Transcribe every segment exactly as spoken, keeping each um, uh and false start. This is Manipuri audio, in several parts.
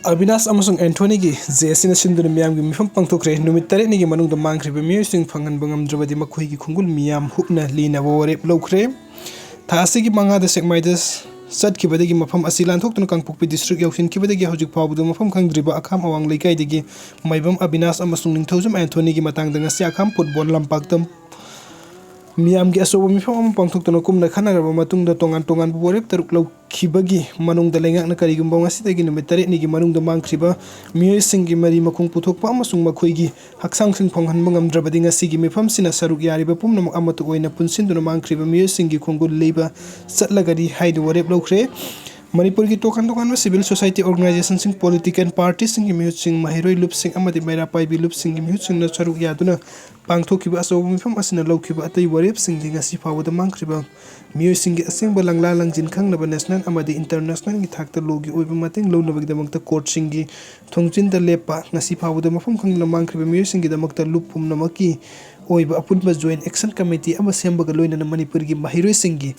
ꯑꯕꯤꯅꯥꯁ ꯑꯃꯁꯨꯡ ꯑꯦꯟꯊꯣꯅꯤꯒꯤ ꯖꯦ ꯑꯦꯁ ꯁꯤꯅ ꯁꯤꯟꯗꯨꯅ ꯃꯤꯌꯥꯝꯒꯤ ꯃꯤꯐꯝ ꯄꯥꯡꯊꯣꯛꯈ꯭ꯔꯦ꯫ ꯅꯨꯃꯤꯠ ꯇꯔꯦꯠꯅꯤꯒꯤ ꯃꯅꯨꯡꯗ ꯃꯥꯡꯈ꯭ꯔꯤꯕ ꯃꯤꯑꯣꯏꯁꯤꯡ ꯐꯪꯍꯟꯕ ꯉꯝꯗ꯭ꯔꯕꯗꯤ ꯃꯈꯣꯏꯒꯤ ꯈꯣꯡꯒꯨꯜ ꯃꯤꯌꯥꯝ ꯍꯨꯞꯅ ꯂꯤꯅꯕ ꯋꯥꯔꯦꯞ ꯂꯧꯈ꯭ꯔꯦ꯫ ꯊꯥ ꯑꯁꯤꯒꯤ ꯃꯉꯥꯗ ꯁꯦꯛꯃꯥꯏꯗ ꯆꯠꯈꯤꯕꯗꯒꯤ ꯃꯐꯝ ꯑꯁꯤ ꯂꯥꯟꯊꯣꯛꯇꯨꯅ ꯀꯥꯡꯄꯣꯛꯄꯤ ꯗꯤꯁꯇ꯭ꯔꯤꯛ ꯌꯧꯁꯤꯟꯈꯤꯕꯗꯒꯤ ꯍꯧꯖꯤꯛ ꯐꯥꯎꯕꯗ ꯃꯐꯝ ꯈꯪꯗ꯭ꯔꯤꯕ ꯑꯈꯥꯝ ꯑꯋꯥꯡ ꯂꯩꯀꯥꯏꯗꯒꯤ ꯃꯥꯏꯕꯝ ꯑꯕꯤꯅꯥꯁ ꯑꯃꯁꯨꯡ ꯅꯤꯡꯊꯧꯖꯝ ꯑꯦꯟꯊꯣꯅꯤꯒꯤ ꯃꯇꯥꯡꯗ ꯉꯁꯤ ꯑꯈꯥꯝ ꯐꯨꯠꯕꯣꯜ ꯂꯝꯄꯥꯛꯇ ꯃꯤꯌꯥꯝꯒꯤ ꯑꯆꯧꯕ ꯃꯤꯐꯝ ꯑꯃ ꯄꯥꯡꯊꯣꯛꯇꯨꯅ ꯀꯨꯞꯅ ꯈꯟꯅꯔꯕ ꯃꯇꯨꯡꯗ ꯇꯣꯉꯥꯟ ꯇꯣꯉꯥꯟꯕ ꯋꯥꯔꯦꯞ ꯇꯔꯨꯛ ꯂꯧꯈꯤꯕꯒꯤ ꯃꯅꯨꯡꯗ ꯂꯩꯉꯥꯛꯅ ꯀꯔꯤꯒꯨꯝꯕ ꯉꯁꯤꯗꯒꯤ ꯅꯨꯃꯤꯠ ꯇꯔꯦꯠꯅꯤꯒꯤ ꯃꯅꯨꯡꯗ ꯃꯥꯡꯈ꯭ꯔꯤꯕ ꯃꯤꯑꯣꯏꯁꯤꯡꯒꯤ ꯃꯔꯤ ꯃꯈꯣꯡ ꯄꯨꯊꯣꯛꯄ ꯑꯃꯁꯨꯡ ꯃꯈꯣꯏꯒꯤ ꯍꯛꯆꯥꯡꯁꯤꯡ ꯐꯪꯍꯟꯕ ꯉꯝꯗ꯭ꯔꯕꯗꯤ ꯉꯁꯤꯒꯤ ꯃꯤꯐꯝꯁꯤꯅ ꯁꯔꯨꯛ ꯌꯥꯔꯤꯕ ꯄꯨꯝꯅꯃꯛ ꯑꯃꯠꯇ ꯑꯣꯏꯅ ꯄꯨꯟꯁꯤꯟꯗꯨꯅ ꯃꯥꯡꯈ꯭ꯔꯤꯕ ꯃꯤꯑꯣꯏꯁꯤꯡꯒꯤ ꯈꯣꯡꯒꯨꯜ ꯂꯩꯕ ꯆꯠꯂꯒꯅꯤ ꯍꯥꯏꯅ ꯋꯥꯔꯦꯞ ꯂꯧꯈ꯭ꯔꯦ꯫ ꯃꯅꯤꯄꯨꯔꯒꯤ ꯇꯣꯉꯥꯟ ꯇꯣꯉꯥꯟꯕ civil society organizationꯁꯤꯡ, political partyꯁꯤꯡꯒꯤ ꯃꯤꯍꯨꯠꯁꯤꯡ, ꯃꯍꯩꯔꯣꯏ ꯂꯨꯞꯁꯤꯡ ꯑꯃꯗꯤ ꯃꯩꯔꯥ ꯄꯥꯏꯕꯤ ꯂꯨꯞꯁꯤꯡꯒꯤ ꯃꯤꯍꯨꯠꯁꯤꯡꯅ ꯁꯔꯨꯛ ꯌꯥꯗꯨꯅ ꯄꯥꯡꯊꯣꯛꯈꯤꯕ ꯑꯆꯧꯕ ꯃꯤꯐꯝ ꯑꯁꯤꯅ ꯂꯧꯈꯤꯕ ꯑꯇꯩ ꯋꯥꯔꯦꯞꯁꯤꯡꯗꯤ ꯉꯁꯤ ꯐꯥꯎꯕꯗ ꯃꯥꯡꯈ꯭ꯔꯤꯕ ꯃꯤꯑꯣꯏꯁꯤꯡꯒꯤ ꯑꯁꯦꯡꯕ ꯂꯪꯂꯥ ꯂꯪꯖꯤꯟ ꯈꯪꯅꯕ national ꯑꯃꯗꯤ internationalꯒꯤ ꯊꯥꯛꯇ lawꯒꯤ ꯑꯣꯏꯕ ꯃꯇꯦꯡ ꯂꯧꯅꯕꯒꯤꯗꯃꯛꯇ courtꯁꯤꯡꯒꯤ ꯊꯣꯡꯖꯤꯟꯗ ꯂꯦꯞꯄ, ꯉꯁꯤ ꯐꯥꯎꯕꯗ ꯃꯐꯝ ꯈꯪꯗꯅ ꯃꯥꯡꯈ꯭ꯔꯤꯕ ꯃꯤꯑꯣꯏꯁꯤꯡꯒꯤꯗꯃꯛꯇ ꯂꯨꯞ ꯄꯨꯝꯅꯃꯛꯀꯤ ꯑꯣꯏꯕ ꯑꯄꯨꯟꯕ joint action committee ꯑꯃ ꯁꯦꯝꯕꯒ ꯂꯣꯏꯅꯅ ꯃꯅꯤꯄꯨꯔꯒꯤ ꯃꯍꯩꯔꯣꯏꯁꯤꯡꯒꯤ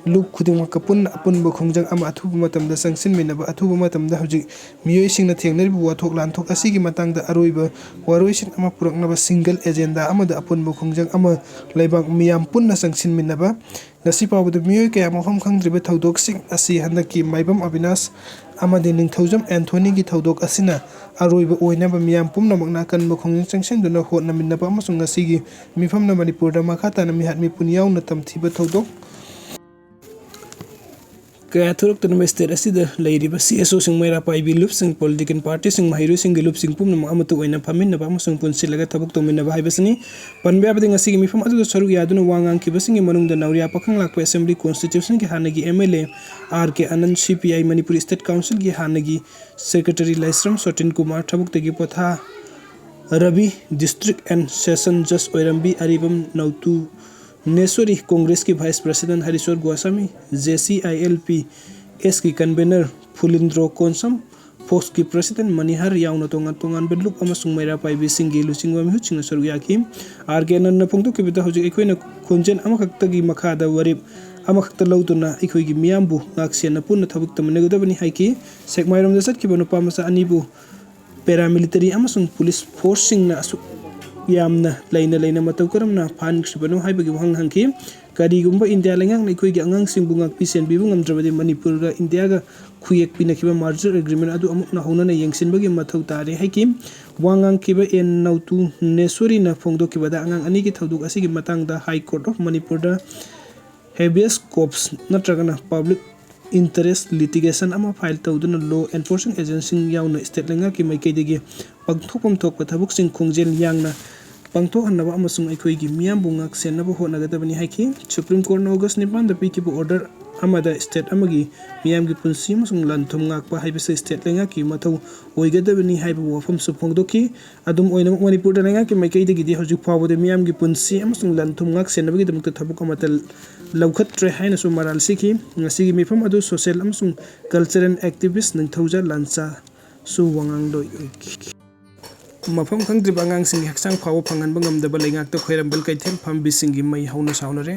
ꯂꯨꯞ ꯈꯨꯗꯤꯡꯃꯛꯀ ꯄꯨꯟꯅ ꯑꯄꯨꯟꯕ ꯈꯣꯡꯖꯪ ꯑꯃ ꯑꯊꯨꯕ ꯃꯇꯝꯗ ꯆꯪꯁꯤꯟꯃꯤꯟꯅꯕ, ꯑꯊꯨꯕ ꯃꯇꯝꯗ ꯍꯧꯖꯤꯛ ꯃꯤꯑꯣꯏꯁꯤꯡꯅ ꯊꯦꯡꯅꯔꯤꯕ ꯋꯥꯊꯣꯛ ꯂꯥꯟꯊꯣꯛ ꯑꯁꯤꯒꯤ ꯃꯇꯥꯡꯗ ꯑꯔꯣꯏꯕ ꯋꯥꯔꯣꯏꯁꯤꯟ ꯑꯃ ꯄꯨꯔꯛꯅꯕ single agenda ꯑꯃꯗ ꯑꯄꯨꯟꯕ ꯈꯣꯡꯖꯪ ꯑꯃ ꯂꯩꯕꯥꯛ ꯃꯤꯌꯥꯝ ꯄꯨꯟꯅ ꯆꯪꯁꯤꯟꯃꯤꯟꯅꯕ꯫ ꯉꯁꯤ ꯐꯥꯎꯕꯗ ꯃꯤꯑꯣꯏ ꯀꯌꯥ ꯃꯐꯝ ꯈꯪꯗ꯭ꯔꯤꯕ ꯊꯧꯗꯣꯛꯁꯤꯡ ꯑꯁꯤ ꯍꯟꯗꯛꯀꯤ ꯃꯥꯏꯕꯝ ꯑꯕꯤꯅꯥꯁ ꯑꯃꯗꯤ ꯅꯤꯡꯊꯧꯖꯝ ꯑꯦꯟꯊꯣꯅꯤꯒꯤ ꯊꯧꯗꯣꯛ ꯑꯁꯤꯅ ꯑꯔꯣꯏꯕ ꯑꯣꯏꯅꯕ ꯃꯤꯌꯥꯝ ꯄꯨꯝꯅꯃꯛꯅ ꯑꯀꯟꯕ ꯈꯣꯡꯖꯪ ꯆꯪꯁꯤꯟꯗꯨꯅ ꯍꯣꯠꯅꯃꯤꯟꯅꯕ ꯑꯃꯁꯨꯡ ꯉꯁꯤꯒꯤ ꯃꯤꯐꯝꯅ ꯃꯅꯤꯄꯨꯔꯗ ꯃꯈꯥ ꯇꯥꯅ ꯃꯤꯍꯥꯠ ꯃꯤꯄꯨꯟ ꯌꯥꯎꯅ ꯇꯝꯊꯤꯕ ꯊꯧꯗꯣꯛ ꯀꯌꯥ ꯊꯣꯛꯂꯛꯇꯅꯕ state ꯑꯁꯤꯗ ꯂꯩꯔꯤꯕ CSOꯁꯤꯡ, ꯃꯩꯔꯥ ꯄꯥꯏꯕꯤ ꯂꯨꯞꯁꯤꯡ, political partyꯁꯤꯡ, ꯃꯍꯩꯔꯣꯏꯁꯤꯡꯒꯤ ꯂꯨꯞꯁꯤꯡ ꯄꯨꯝꯅꯃꯛ ꯑꯃꯠꯇ ꯑꯣꯏꯅ ꯐꯝꯃꯤꯟꯅꯕ ꯑꯃꯁꯨꯡ ꯄꯨꯟꯁꯤꯜꯂꯒ ꯊꯕꯛ ꯇꯧꯃꯤꯟꯅꯕ ꯍꯥꯏꯕꯁꯤꯅꯤ꯫ ꯄꯟꯕ ꯌꯥꯕꯗꯤ ꯉꯁꯤꯒꯤ ꯃꯤꯐꯝ ꯑꯗꯨꯗ ꯁꯔꯨꯛ ꯌꯥꯗꯨꯅ ꯋꯥ ꯉꯥꯡꯈꯤꯕꯁꯤꯡꯒꯤ ꯃꯅꯨꯡꯗ ꯅꯧꯔꯤꯌꯥ ꯄꯥꯈꯪ ꯂꯥꯛꯄ Assembly Constituencyꯒꯤ ꯍꯥꯟꯅꯒꯤ MLA R K ꯑꯅꯟ, CPI Manipuri state councilꯒꯤ ꯍꯥꯟꯅꯒꯤ secretary ꯂꯥꯏꯁ꯭ꯔꯝ ꯁꯣꯇꯤꯟ ꯀꯨꯃꯥꯔ, ꯊꯕꯛꯇꯒꯤ ꯄꯣꯊꯥ Ravi, district and session judge ꯑꯣꯏꯔꯝꯕꯤ Aribam ꯅꯧꯇꯨ ꯅꯦꯁꯣꯔꯤ, Congressꯀꯤ vice president ꯍꯔꯤꯁꯣꯔ ꯒꯣꯁꯥꯃꯤ, JCILPSꯀꯤ convener ꯐꯨꯂꯤꯟꯗ꯭ꯔꯣ Konsam, ꯐꯣꯛꯁꯀꯤ president ꯃꯅꯤꯍꯔ ꯌꯥꯎꯅ ꯇꯣꯉꯥꯟ ꯇꯣꯉꯥꯟꯕ ꯂꯨꯞ ꯑꯃꯁꯨꯡ ꯃꯩꯔꯥ ꯄꯥꯏꯕꯤꯁꯤꯡꯒꯤ ꯂꯨꯆꯤꯡꯕ ꯃꯤꯍꯨꯠꯁꯤꯡꯅ ꯁꯔꯨꯛ ꯌꯥꯈꯤ꯫ R K ꯑꯅꯟꯅ ꯐꯣꯡꯗꯣꯛꯈꯤꯕꯗ, ꯍꯧꯖꯤꯛ ꯑꯩꯈꯣꯏꯅ ꯈꯣꯟꯖꯦꯜ ꯑꯃꯈꯛꯇꯒꯤ ꯃꯈꯥꯗ ꯋꯥꯔꯦꯞ ꯑꯃꯈꯛꯇ ꯂꯧꯗꯨꯅ ꯑꯩꯈꯣꯏꯒꯤ ꯃꯤꯌꯥꯝꯕꯨ ꯉꯥꯛꯁꯦꯟꯅ ꯄꯨꯟꯅ ꯊꯕꯛ ꯇꯧꯃꯤꯟꯅꯒꯗꯕꯅꯤ ꯍꯥꯏꯈꯤ꯫ ꯁꯦꯛꯃꯥꯏꯔꯣꯝꯗ ꯆꯠꯈꯤꯕ ꯅꯨꯄꯥ ꯃꯆꯥ ꯑꯅꯤꯕꯨ paramilitary ꯑꯃꯁꯨꯡ police forceꯁꯤꯡꯅ ꯑꯁꯨꯛ ꯌꯥꯝꯅ ꯂꯩꯅ ꯂꯩꯅ ꯃꯇꯧ ꯀꯔꯝꯅ ꯐꯥꯍꯟꯈ꯭ꯔꯤꯕꯅꯣ ꯍꯥꯏꯕꯒꯤ ꯋꯥꯍꯪ ꯍꯪꯈꯤ꯫ ꯀꯔꯤꯒꯨꯝꯕ ꯏꯟꯗꯤꯌꯥ ꯂꯩꯉꯥꯛꯅ ꯑꯩꯈꯣꯏꯒꯤ ꯑꯉꯥꯡꯁꯤꯡꯕꯨ ꯉꯥꯛꯄꯤ ꯁꯦꯟꯕꯤꯕ ꯉꯝꯗ꯭ꯔꯕꯗꯤ ꯃꯅꯤꯄꯨꯔꯒ ꯏꯟꯗꯤꯌꯥꯒ ꯈꯨꯌꯦꯛ ꯄꯤꯅꯈꯤꯕ merger agreement ꯑꯗꯨ ꯑꯃꯨꯛ ꯅꯧꯍꯧꯅꯅ ꯌꯦꯡꯁꯤꯟꯕꯒꯤ ꯃꯊꯧ ꯇꯥꯔꯦ ꯍꯥꯏꯈꯤ꯫ ꯋꯥ ꯉꯥꯡꯈꯤꯕ ꯑꯦꯟ ꯅꯧꯇꯨꯅꯦꯁꯣꯔꯤꯅ ꯐꯣꯡꯗꯣꯛꯈꯤꯕꯗ ꯑꯉꯥꯡ ꯑꯅꯤꯒꯤ ꯊꯧꯗꯣꯛ ꯑꯁꯤꯒꯤ ꯃꯇꯥꯡꯗ High Court of ꯃꯅꯤꯄꯨꯔꯗ habeas corpus ꯅꯠꯇ꯭ꯔꯒꯅ public interest litigation ꯑꯃ file ꯇꯧꯗꯨꯅ law enforcing agency ꯌꯥꯎꯅ state ꯂꯩꯉꯥꯛꯀꯤ ꯃꯥꯏꯀꯩꯗꯒꯤ ꯄꯥꯡꯊꯣꯛꯐꯝ ꯊꯣꯛꯄ ꯊꯕꯛꯁꯤꯡ ꯈꯣꯡꯖꯦꯜ ꯌꯥꯡꯅ ꯄꯥꯡꯊꯣꯛꯍꯟꯅꯕ ꯑꯃꯁꯨꯡ ꯑꯩꯈꯣꯏꯒꯤ ꯃꯤꯌꯥꯝꯕꯨ ꯉꯥꯛꯁꯦꯟꯅꯕ ꯍꯣꯠꯅꯒꯗꯕꯅꯤ ꯍꯥꯏꯈꯤ꯫ Supreme Courtꯅ August ꯅꯤꯄꯥꯟꯗ ꯄꯤꯈꯤꯕ order ꯑꯃꯗ state ꯑꯃꯒꯤ ꯃꯤꯌꯥꯝꯒꯤ ꯄꯨꯟꯁꯤ ꯑꯃꯁꯨꯡ ꯂꯟ ꯊꯨꯝ ꯉꯥꯛꯄ ꯍꯥꯏꯕꯁꯤ state ꯂꯩꯉꯥꯛꯀꯤ ꯃꯊꯧ ꯑꯣꯏꯒꯗꯕꯅꯤ ꯍꯥꯏꯕ ꯋꯥꯐꯝꯁꯨ ꯐꯣꯡꯗꯣꯛꯈꯤ꯫ ꯑꯗꯨꯝ ꯑꯣꯏꯅꯃꯛ, ꯃꯅꯤꯄꯨꯔꯗ ꯂꯩꯉꯥꯛꯀꯤ ꯃꯥꯏꯀꯩꯗꯒꯤꯗꯤ ꯍꯧꯖꯤꯛ ꯐꯥꯎꯕꯗ ꯃꯤꯌꯥꯝꯒꯤ ꯄꯨꯟꯁꯤ ꯑꯃꯁꯨꯡ ꯂꯟ ꯊꯨꯝ ꯉꯥꯛ ꯁꯦꯟꯅꯕꯒꯤꯗꯃꯛꯇ ꯊꯕꯛ ꯑꯃꯠꯇ ꯂꯧꯈꯠꯇ꯭ꯔꯦ ꯍꯥꯏꯅꯁꯨ ꯃꯔꯥꯜ ꯁꯤꯈꯤ꯫ ꯉꯁꯤꯒꯤ ꯃꯤꯐꯝ ꯑꯗꯨ social ꯑꯃꯁꯨꯡ cultural activist ꯅꯤꯡꯊꯧꯖꯥ ꯂꯥꯟꯆꯥꯁꯨ ꯋꯥꯉꯥꯡꯂꯣꯏ ꯑꯣꯏꯈꯤ꯫ ꯃꯐꯝ ꯈꯪꯗ꯭ꯔꯤꯕ ꯑꯉꯥꯡꯁꯤꯡꯒꯤ ꯍꯛꯆꯥꯡ ꯐꯥꯎꯕ ꯐꯪꯍꯟꯕ ꯉꯝꯗꯕ ꯂꯩꯉꯥꯛꯇ ꯈ꯭ꯋꯥꯏꯔꯝꯕꯟ ꯀꯩꯊꯦꯜ ꯐꯝꯕꯤꯁꯤꯡꯒꯤ ꯃꯩ ꯍꯧꯅ ꯁꯥꯎꯅꯔꯦ꯫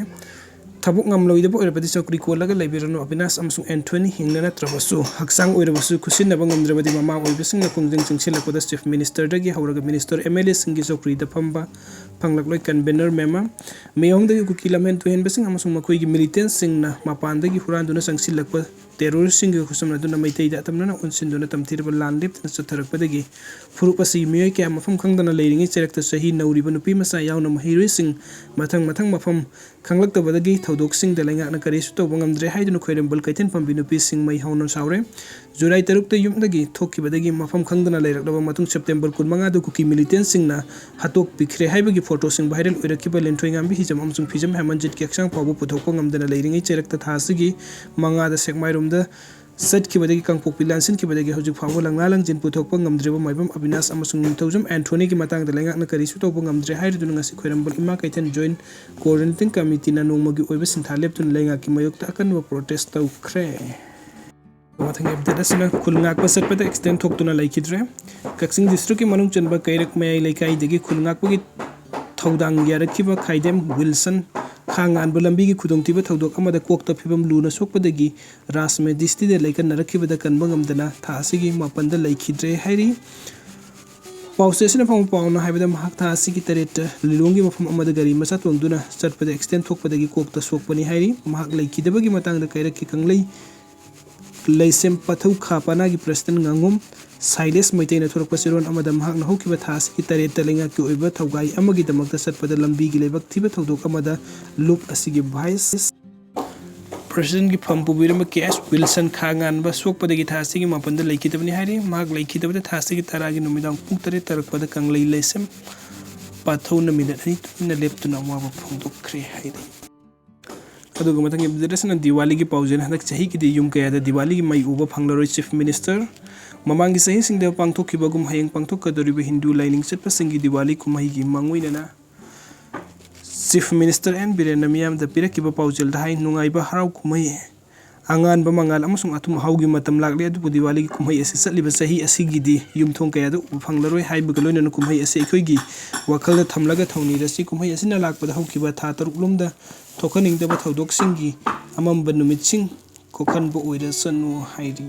ꯊꯕꯛ ꯉꯝꯂꯣꯏꯗꯕ ꯑꯣꯏꯔꯕꯗꯤ ꯆꯧꯀ꯭ꯔꯤ ꯀꯣꯜꯂꯒ ꯂꯩꯕꯤꯔꯅꯨ꯫ ꯑꯕꯤꯅꯥꯁ ꯑꯃꯁꯨꯡ ꯑꯦꯟꯊꯣꯅꯤ ꯍꯤꯡꯅ ꯅꯠꯇ꯭ꯔꯕꯁꯨ ꯍꯛꯆꯥꯡ ꯑꯣꯏꯔꯕꯁꯨ ꯈꯨꯠꯁꯤꯟꯅꯕ ꯉꯝꯗ꯭ꯔꯕꯗꯤ ꯃꯃꯥ ꯑꯣꯏꯕꯁꯤꯡꯅ ꯈꯣꯡꯖꯪ ꯆꯪꯁꯤꯜꯂꯛꯄꯗ Chief Ministerꯗꯒꯤ ꯍꯧꯔꯒ Minister, MLAꯁꯤꯡꯒꯤ ꯆꯧꯀ꯭ꯔꯤꯗ ꯐꯝꯕ ꯐꯪꯂꯛꯂꯣꯏ꯫ Convener ꯃꯦꯃꯥ, ꯃꯤꯌꯣꯡꯗꯒꯤ ꯀꯨꯀꯤ ꯂꯝꯍꯦꯟ ꯇꯨꯍꯦꯟꯕꯁꯤꯡ ꯑꯃꯁꯨꯡ ꯃꯈꯣꯏꯒꯤ militantꯁꯤꯡꯅ ꯃꯄꯥꯟꯗꯒꯤ ꯍꯨꯔꯥꯟꯗꯨꯅ ꯆꯪꯁꯤꯜꯂꯛꯄ terroristꯁꯤꯡꯒ ꯈꯨꯠꯁꯝꯅꯗꯨꯅ ꯃꯩꯇꯩꯗ ꯑꯇꯝꯅꯅ ꯑꯣꯟꯁꯤꯟꯗꯨꯅ ꯇꯝꯊꯤꯔꯕ ꯂꯥꯟ ꯂꯦꯞꯇꯅ ꯆꯠꯊꯔꯛꯄꯗꯒꯤ ꯐꯨꯔꯨꯞ ꯑꯁꯤꯒꯤ ꯃꯤꯑꯣꯏ ꯀꯌꯥ ꯃꯐꯝ ꯈꯪꯗꯅ ꯂꯩꯔꯤꯉꯩ ꯆꯩꯔꯛꯇ ꯆꯍꯤ ꯅꯧꯔꯤꯕ ꯅꯨꯄꯤ ꯃꯆꯥ ꯌꯥꯎꯅ ꯃꯍꯩꯔꯣꯏꯁꯤꯡ ꯃꯊꯪ ꯃꯊꯪ ꯃꯐꯝ ꯈꯪꯂꯛꯇꯕꯗꯒꯤ ꯊꯧꯗꯣꯛꯁꯤꯡꯗ ꯂꯩꯉꯥꯛꯅ ꯀꯔꯤꯁꯨ ꯇꯧꯕ ꯉꯝꯗ꯭ꯔꯦ ꯍꯥꯏꯗꯨꯅ ꯈ꯭ꯋꯥꯏꯔꯝꯕꯟ ꯀꯩꯊꯦꯜ ꯐꯝꯕꯤ ꯅꯨꯄꯤꯁꯤꯡ ꯃꯩ ꯍꯧꯅ ꯁꯥꯎꯔꯦ꯫ July ꯇꯔꯨꯛꯇ ꯌꯨꯝꯗꯒꯤ ꯊꯣꯛꯈꯤꯕꯗꯒꯤ ꯃꯐꯝ ꯈꯪꯗꯅ ꯂꯩꯔꯛꯂꯕ ꯃꯇꯨꯡ September ꯀꯨꯟꯃꯉꯥꯗ ꯀꯨꯀꯤ militantꯁꯤꯡꯅ ꯍꯥꯠꯇꯣꯛꯄꯤꯈ꯭ꯔꯦ ꯍꯥꯏꯕꯒꯤ photoꯁꯤꯡ viral ꯑꯣꯏꯔꯛꯈꯤꯕ ꯂꯤꯟꯊꯣꯏꯉꯥꯝꯕꯤ ꯍꯤꯖꯝ ꯑꯃꯁꯨꯡ ꯐꯤꯖꯝ ꯍꯦꯃꯟꯖꯤꯠꯀꯤ ꯍꯛꯆꯥꯡ ꯐꯥꯎꯕ ꯄꯨꯊꯣꯛꯄ ꯉꯝꯗꯅ ꯂꯩꯔꯤꯉꯩ ꯆꯩꯔꯛꯇ ꯊꯥ ꯑꯁꯤꯒꯤ ꯃꯉꯥꯗ ꯁꯦꯛꯃꯥꯏꯔꯣꯝꯗ ꯆꯠꯈꯤꯕꯗꯒꯤ ꯀꯥꯡꯄꯣꯛꯄꯤ ꯂꯥꯟꯁꯤꯟꯈꯤꯕꯗꯒꯤ ꯍꯧꯖꯤꯛ ꯐꯥꯎꯕ ꯂꯪꯂꯥ ꯂꯪꯖꯤꯟ ꯄꯨꯊꯣꯛꯄ ꯉꯝꯗ꯭ꯔꯤꯕ ꯃꯥꯏꯕꯝ ꯑꯕꯤꯅꯥꯁ ꯑꯃꯁꯨꯡ ꯅꯤꯡꯊꯧꯖꯝ ꯑꯦꯟꯊꯣꯅꯤꯒꯤ ꯃꯇꯥꯡꯗ ꯂꯩꯉꯥꯛꯅ ꯀꯔꯤꯁꯨ ꯇꯧꯕ ꯉꯝꯗ꯭ꯔꯦ ꯍꯥꯏꯔꯗꯨꯅ ꯉꯁꯤ ꯈ꯭ꯋꯥꯏꯔꯝꯕꯟ ꯏꯃꯥ ꯀꯩꯊꯦꯜ Joint Coordinating Committeeꯅ ꯅꯣꯡꯃꯒꯤ ꯑꯣꯏꯕ ꯁꯤꯟꯊꯥ ꯂꯦꯞꯇꯨꯅ ꯂꯩꯉꯥꯛꯀꯤ ꯃꯥꯌꯣꯛꯇ ꯑꯀꯟꯕ protest ꯇꯧꯈ꯭ꯔꯦ꯫ ꯃꯊꯪꯒꯤ update ꯑꯁꯤꯅ ꯈꯨꯜ ꯉꯥꯛꯄ ꯆꯠꯄꯗ accident ꯊꯣꯛꯇꯨꯅ ꯂꯩꯈꯤꯗ꯭ꯔꯦ꯫ ꯀꯛꯆꯤꯡ districtꯀꯤ ꯃꯅꯨꯡ ꯆꯟꯕ ꯀꯩꯔꯛ ꯃꯌꯥꯏ ꯂꯩꯀꯥꯏꯗꯒꯤ ꯈꯨꯜ ꯉꯥꯛꯄꯒꯤ ꯊꯧꯗꯥꯡ ꯌꯥꯔꯛꯈꯤꯕ ꯈꯥꯏꯗꯦꯝ ꯋꯤꯜꯁꯟ ꯈꯥ ꯉꯥꯟꯕ ꯂꯝꯕꯤꯒꯤ ꯈꯨꯗꯣꯡꯊꯤꯕ ꯊꯧꯗꯣꯛ ꯑꯃꯗ ꯀꯣꯛꯇ ꯐꯤꯕꯝ ꯂꯨꯅ ꯁꯣꯛꯄꯗꯒꯤ ꯔꯥꯖꯃꯦꯗꯤꯁꯇꯤꯗ ꯂꯩꯀꯟꯅꯔꯛꯈꯤꯕꯗ ꯀꯟꯕ ꯉꯝꯗꯅ ꯊꯥ ꯑꯁꯤꯒꯤ ꯃꯥꯄꯟꯗ ꯂꯩꯈꯤꯗ꯭ꯔꯦ ꯍꯥꯏꯔꯤ꯫ ꯄꯥꯎꯆꯦ ꯑꯁꯤꯅ ꯐꯪꯕ ꯄꯥꯎꯅ ꯍꯥꯏꯕꯗ ꯃꯍꯥꯛ ꯊꯥ ꯑꯁꯤꯒꯤ ꯇꯔꯦꯠꯇ ꯂꯤꯂꯣꯡꯒꯤ ꯃꯐꯝ ꯑꯃꯗ ꯒꯥꯔꯤ ꯃꯆꯥ ꯇꯣꯡꯗꯨꯅ ꯆꯠꯄꯗ ꯑꯦꯛꯁꯤꯗꯦꯟ ꯊꯣꯛꯄꯗꯒꯤ ꯀꯣꯛꯇ ꯁꯣꯛꯄꯅꯤ ꯍꯥꯏꯔꯤ꯫ ꯃꯍꯥꯛ ꯂꯩꯈꯤꯗꯕꯒꯤ ꯃꯇꯥꯡꯗ ꯀꯩꯔꯛꯀꯤ ꯀꯪꯂꯩ ꯂꯩꯁꯦꯝ ꯄꯥꯊꯧ ꯈꯥ ꯄꯅꯥꯒꯤ ꯄ꯭ꯔꯦꯁꯤꯗꯦꯟ ꯉꯥꯉꯣꯝ ꯁꯥꯏꯂꯦꯁ ꯃꯩꯇꯩꯅ ꯊꯣꯔꯛꯄ ꯆꯦꯔꯣꯜ ꯑꯃꯗ ꯃꯍꯥꯛꯅ ꯍꯧꯈꯤꯕ ꯊꯥ ꯑꯁꯤꯒꯤ ꯇꯔꯦꯠꯇ ꯂꯩꯉꯥꯛꯀꯤ ꯑꯣꯏꯕ ꯊꯧꯒꯥꯏ ꯑꯃꯒꯤꯗꯃꯛꯇ ꯆꯠꯄꯗ ꯂꯝꯕꯤꯒꯤ ꯂꯩꯕꯛ ꯊꯤꯕ ꯊꯧꯗꯣꯛ ꯑꯃꯗ ꯂꯨꯞ ꯑꯁꯤꯒꯤ ꯚꯥꯏꯁ ꯄ꯭ꯔꯦꯁꯤꯗꯦꯟꯒꯤ ꯐꯝ ꯄꯨꯕꯤꯔꯝꯕ ꯀꯦ ꯑꯦꯁ ꯋꯤꯜꯁꯟ ꯈꯥ ꯉꯥꯟꯕ ꯁꯣꯛꯄꯗꯒꯤ ꯊꯥ ꯑꯁꯤꯒꯤ ꯃꯥꯄꯟꯗ ꯂꯩꯈꯤꯗꯕꯅꯤ ꯍꯥꯏꯔꯤ꯫ ꯃꯍꯥꯛ ꯂꯩꯈꯤꯗꯕꯗ ꯊꯥ ꯑꯁꯤꯒꯤ ꯇꯔꯥꯒꯤ ꯅꯨꯃꯤꯗꯥꯡ ꯄꯨꯡ ꯇꯔꯦꯠ ꯇꯥꯔꯛꯄꯗ ꯀꯪꯂꯩ ꯂꯩꯁꯦꯝ ꯄꯥꯊꯧꯅ ꯃꯤꯅꯠ ꯑꯅꯤ ꯇꯨꯃꯤꯟꯅ ꯂꯦꯞꯇꯨꯅ ꯑꯋꯥꯕ ꯐꯣꯡꯗꯣꯛꯈ꯭ꯔꯦ ꯍꯥꯏꯔꯤ꯫ ꯑꯗꯨꯒ ꯃꯊꯪꯒꯤ ꯑꯞꯗꯦꯠ ꯑꯁꯤꯅ ꯗꯤꯋꯥꯂꯤꯒꯤ ꯄꯥꯎꯖꯦꯜ꯫ ꯍꯟꯗꯛ ꯆꯍꯤꯒꯤꯗꯤ ꯌꯨꯝ ꯀꯌꯥꯗ ꯗꯤꯋꯥꯂꯤꯒꯤ ꯃꯩ ꯎꯕ ꯐꯪꯂꯔꯣꯏ, ꯆꯤꯐ ꯃꯤꯅꯤꯁꯇꯔ꯫ ꯃꯃꯥꯡꯒꯤ ꯆꯍꯤꯁꯤꯡꯗ ꯄꯥꯡꯊꯣꯛꯈꯤꯕꯒꯨꯝ ꯍꯌꯦꯡ ꯄꯥꯡꯊꯣꯛꯀꯗꯧꯔꯤꯕ ꯍꯤꯟꯗꯨ ꯂꯥꯏꯅꯤꯡ ꯆꯠꯄꯁꯤꯡꯒꯤ ꯗꯤꯋꯥꯂꯤ ꯀꯨꯝꯍꯩꯒꯤ ꯃꯥꯡꯑꯣꯏꯅꯅ ꯆꯤꯐ ꯃꯤꯅꯤꯁꯇꯔ ꯑꯦꯟ ꯕꯤꯔꯦꯟꯅ ꯃꯤꯌꯥꯝꯗ ꯄꯤꯔꯛꯈꯤꯕ ꯄꯥꯎꯖꯦꯜꯗ ꯍꯥꯏ, ꯅꯨꯡꯉꯥꯏꯕ ꯍꯔꯥꯎ ꯀꯨꯝꯍꯩ, ꯑꯉꯥꯟꯕ ꯃꯉꯥꯜ ꯑꯃꯁꯨꯡ ꯑꯊꯨꯝ ꯑꯍꯥꯎꯒꯤ ꯃꯇꯝ ꯂꯥꯛꯂꯦ, ꯑꯗꯨꯕꯨ ꯗꯤꯋꯥꯂꯤꯒꯤ ꯀꯨꯝꯍꯩ ꯑꯁꯤ ꯆꯠꯂꯤꯕ ꯆꯍꯤ ꯑꯁꯤꯒꯤꯗꯤ ꯌꯨꯝꯊꯣꯡ ꯀꯌꯥꯗ ꯎꯕ ꯐꯪꯂꯔꯣꯏ ꯍꯥꯏꯕꯒ ꯂꯣꯏꯅꯅ ꯀꯨꯝꯍꯩ ꯑꯁꯤ ꯑꯩꯈꯣꯏꯒꯤ ꯋꯥꯈꯜꯗ ꯊꯝꯂꯒ ꯊꯧꯅꯤꯔꯁꯤ꯫ ꯀꯨꯝꯍꯩ ꯑꯁꯤꯅ ꯂꯥꯛꯄꯗ ꯍꯧꯈꯤꯕ ꯊꯥ ꯇꯔꯨꯛ ꯂꯣꯝꯗ ꯊꯣꯛꯍꯟꯅꯤꯡꯗꯕ ꯊꯧꯗꯣꯛꯁꯤꯡꯒꯤ ꯑꯃꯝꯕ ꯅꯨꯃꯤꯠꯁꯤꯡ ꯀꯣꯛꯍꯟꯕ ꯑꯣꯏꯔꯁꯅꯨ ꯍꯥꯏꯔꯤ꯫